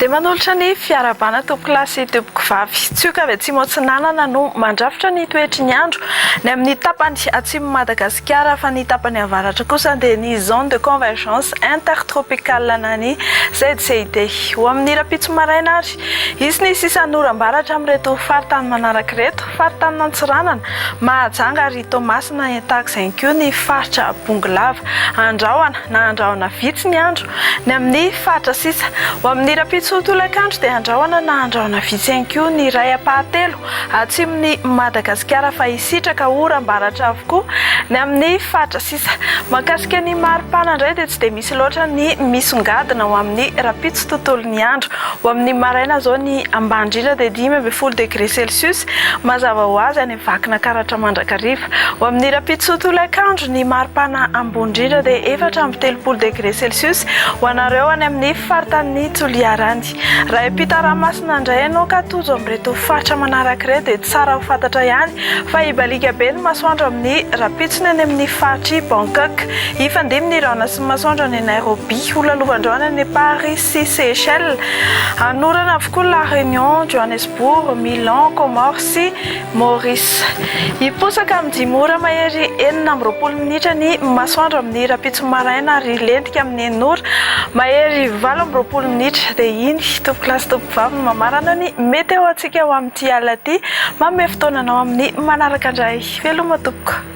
Dia manolotra ny fiarahabana tompokolahy sy tompokovavy. Tsioka avy atsimo atsinanana no mandrafitra ny toetry ny andro ny amin'ny tapany atsimon'i Madagasikara fa ny tapany avaratra kosa dia ny Zone de Convergence Intertropicale na ny ZCIT. Ho amin'ny rahampitso maraina ary hisy ny sisan'oram-baratra amin'ireto faritany manaraka ireto, faritanin'Antsiranana, Mahajanga ary Toamasina tahaka izay ihany koa ny faritra Bongolava. Andrahona na andrahona vitsy ny andro ny amin'ny faritra sisa. Ho amin'ny rahampitso tolakandro dia andrahona na andrahona vitsy ihany koa ny iray ampahatelo atsimon'i Madagasikara fa hisitraka oram-baratra avokoa ny amin'ny faritra sisa. Mahakasika ny maripana indray dia tsy dia misy loatra ny misongadina ho amin'ny rahampitso tontolon'ny andro. Ho amin'ny maraina izao ny ambany indrindra dia 15 degré celsius, mazava ho azy any Vakinankaratra mandrakariva. Ho amin'ny rahampitso tolakandro ny maripana ambony indrindra dia 34 degré celsius ho anareo any amin'ny faritanin'i Toliara any. Raha hiampita ranomasina indray ianao ka tojo amin'ireto faritra manaraka ireto dia tsara ho fantatra ihany fa hibaliaka be ny masoandro amin'ny rahampitsony any amin'ny faritr'i Bangkok. Hifandimby ny rahona sy ny masoandro any Nairobi. Ho lalovan-drahona any Paris sy Seychelles. Hanorana avokoa La Réunion, Johannesburg, Milan, Comores sy Maurice. Hiposaka amin'ny dimy ora mahery 26 minitra ny masoandro amin'ny rahampitso maraina ary hilentika amin'ny enina ora mahery 28 minitra. Dia iny, tompokolahy sy tompokovavy, no mamarana ny météo antsika ho amin'ity alina ity. Manome fotoana anao amin'ny manaraka indray. Veloma tompoko.